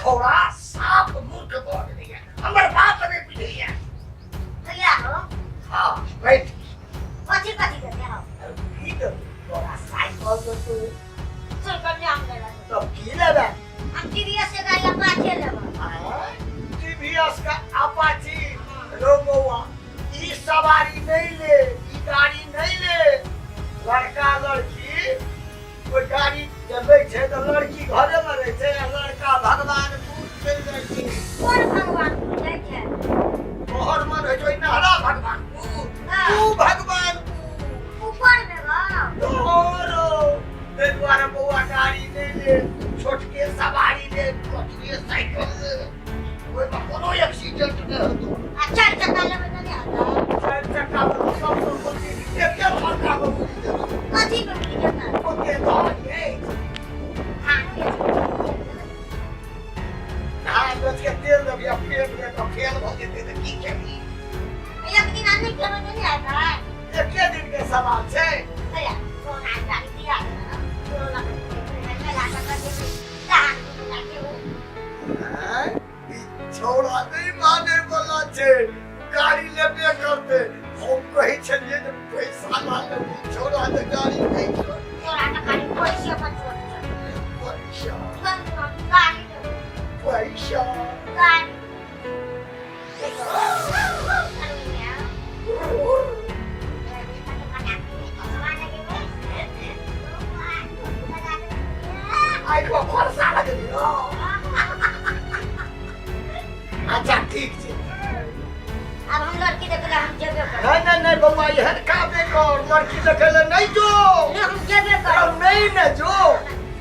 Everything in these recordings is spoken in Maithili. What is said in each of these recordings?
छौड़ा साफ मूर्ख भऽ गेलैए, हमर बात नहि बुझैए। भैया हो। हाँ, बैठ। कथी कथी देते हो? की देबौ तोरा? साइकिल देतौ। साइकिल नहि हम लेबै। तब की लेबै? हम टीवीएस के गाड़ी अपाचे लेबै। टीवीएस का अपाची? रो बौआ, ई सवारी नहीं ले, ई गाड़ी नहीं ले। लड़का लड़की कोई गाड़ी चलबै छै तऽ लड़की घरे मे रहै छै आ लड़का भगवानपुर चलि जाइ छै। कोन भगवानपुर जाइ छै? तोहर मन होइ छौ नहरा भगवानपुर। हाँ। तू भगवानपुर ऊपर मे गो। तोरो ताहि दुआरे बौआ गाड़ी नहि ले, छोटके सवारी ले, छोटके साइकिल ले, ओहिमे कोनो एक्सीडेंट नहि हेतौ। आ चारि चक्का लेबै तऽ नहि हेतै? चारि चक्का मे तऽ सबसँ बेसी एके फड़का मे उड़ि जेतौ। कथी पे उड़ि जेतै? ओते धान अछि। धान बेच। धान बेच के तेल देबही आ पेट मे तऽ फेल भऽ जेतै तऽ की खेबही? एक दिन आदमी खेबै तऽ नहि हेतै? एके दिन के सवाल छै। भैया सोना गाड़ी दिया देना ना, कोरोना के मेला का जेबै धान बेच। आँय, ई छौड़ा नहि मानै वाला छै, गाड़ी लेबे करतै। हम कहै छलियै जे पैसा ला लेबै, छौड़ा तऽ गाड़ी नहि छोड़। तोरा तऽ खाली पैसे पर चोट छै। पैसा। गाड़ी लेबै। पैसा। गाड़ी। आइ को खर्चा लगली हो। अच्छा ठीक छै। आब हम लड़की देखे ला हम जेबे करब। नहीं नहीं नहीं बउआ, एहन काम नहि कर, लड़की देखे ले नहीं जो। नहीं, हम जेबे करब। नहीं ने जो।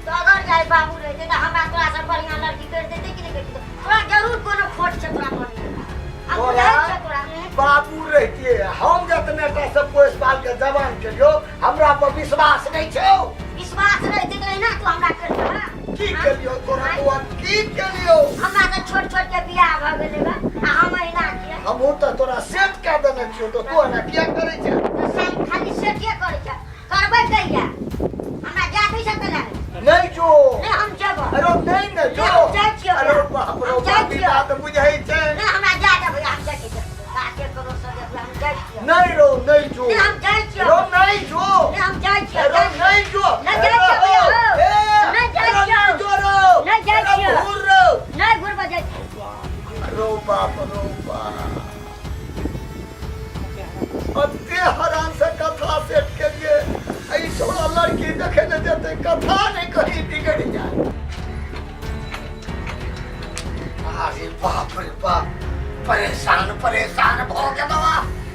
तो अगर जाय बाबू रहते तऽ हमरा तोरा से बढ़िया लड़की कर देते कि नहि कर देते? तोरा जरूर कोनो खोट छै तोरा मन में, हम तोरा बुझै छियौ तोरा। बाबू रहते, हम जतने टा से पोस पाल के जवान केलियो, हमरा पर विश्वास नहीं छौ? विश्वास रहते तऽ एना तू हमरा कर देबा? की केलियो तोरा बउआ, की केलियो? हमरा तऽ छोट छोट के बियाह भऽ गेलै बा आ हम एना छियै। हमहूँ तऽ तोरा सेट कए देने छियौ, तऽ तू एना किया करै छै? तऽ खाली सेटे करै छै, करबै कहिया? हमरा जाति से तऽ लागै। नहीं जो। नहीं, हम जेबो। अरे नहीं ने जो। नहीं, हम जाइ छियौ। अरे बाप रे हम जाइ बाप, ई छियौ। बात बुझै छै? नहीं, हमरा जा देबै, हम जाइ छियै। बाते करो सब देखबै, हम जाइ छियौ। नहीं रो, नहीं जो। नहीं, हम जाइ छियौ। रो, नहीं जो। नहीं, हम जाइ छियौ। रो, नहीं जो। नहीं जाइ छियौ भैया, हो। ए, नहीं जाइ रो, छियौ। नहीं जो रो। नहीं जाइ रो, छियौ। घूर रो। नहीं घुरबऽ जाइ छियौ। रो बाप रो बाप, अते हरान से कथा सेट के लिए ई छोड़ा लड़की देखे ने जेते, कथा नहीं कहीं बिगड़ जाए। अरे बाप रे बाप, परेशान परेशान भ गेलौ।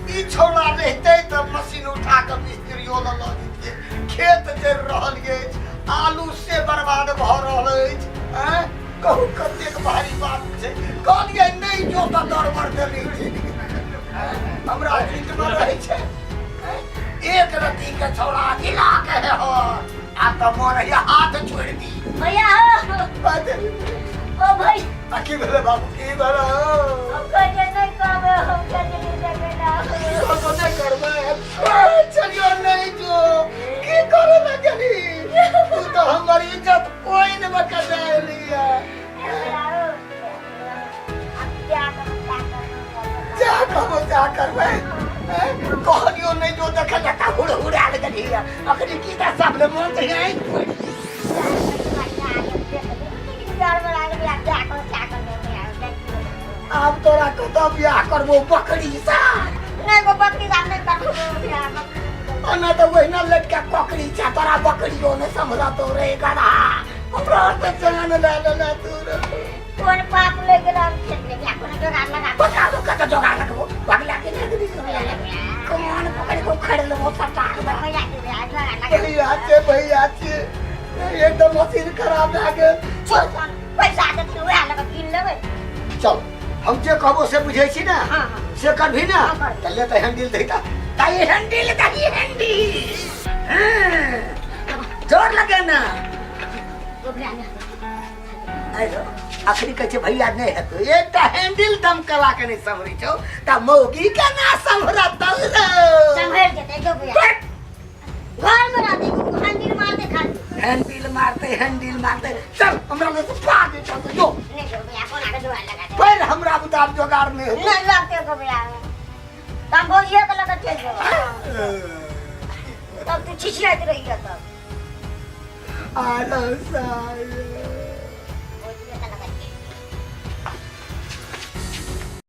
ई छौड़ा रहते तऽ मशीन उठा कऽ मिस्त्रियो लऽ लऽ जैतियै। खेत जरि रहल अछि, आलू से बर्बाद भऽ रहल अछि। आँय, कहू कतेक भारी बात छै। कहलियै नहि जो तऽ गड़बड़ देली चलि गेलै। आँय, हमरा जीतमे रहै छै। आँय, एक रत्ती के छौड़ा गिला के है हो आ तऽ मन होइया हाथ छोड़ि दी। भैया हो। ओ भाई। आ की भेलै बाबू, की भेलै? हम कहलियै नहि कहबै, हम कहलियै नहि देबै ना। कहबो नहि करबै? चलियो नहि जो, की करे लए गेली तू? तऽ हमर इज्जत पानि मे कटाय लिया। जा कहबो जा करबै। हैं? कहलियो नहि जो देखे लए हुड़ हुड़ायल गेली। अखनी की तऽ सब ले मन तऽ आँखि पड़ि। आब तोरा कतऽ बियाह करबो बकरी सा? ओना तऽ ओहिना लटका ककड़ी छै, तोरा बकरियो नहि सम्हरतो रे गधा। हमरा तऽ जान लए लेले तू रे। कोन पाप लग गेल? हम खेत में कोनो जोगाड़ लगा। बता दो कतऽ जोगाड़ लगबो? बगला के नहि देबी? कौन पकड़ के उखाड़ लेबो सबटा। भैया छै, भैया छै, एकदम मशीन खराब भए गेल। पैसा देथिन वएह लऽ कऽ कीन लेबै। चल, हम जे कहबो से बुझै छी ने? हाँ, हाँ। से करभी ने? हाँ, करबै। तऽ ले तऽ हैंडल दही, तऽ दही हैंडल, दही हैंडल। हाँ, जोर लगे ना। अरे अखनी कहै छै भैया नहि हेतौ, एकटा हैंडल दम कला के नहि सम्हरै छौ तऽ मौगी केना सम्हरतौ रे? सम्हरि जेतै जो भैया, घर में रहते हैंडल मारते खाली। हैंडल मारते, हैंडल मारते। चल, हमरा लग पाग छौ जो। नहीं जो। तार जोगाड़ नहि हेतौ। नहीं लगते के बियाह में तो हम भौजिए के लगे चलि जेबै। तब तू छिछियाइत रहिए तब। आरो सारे।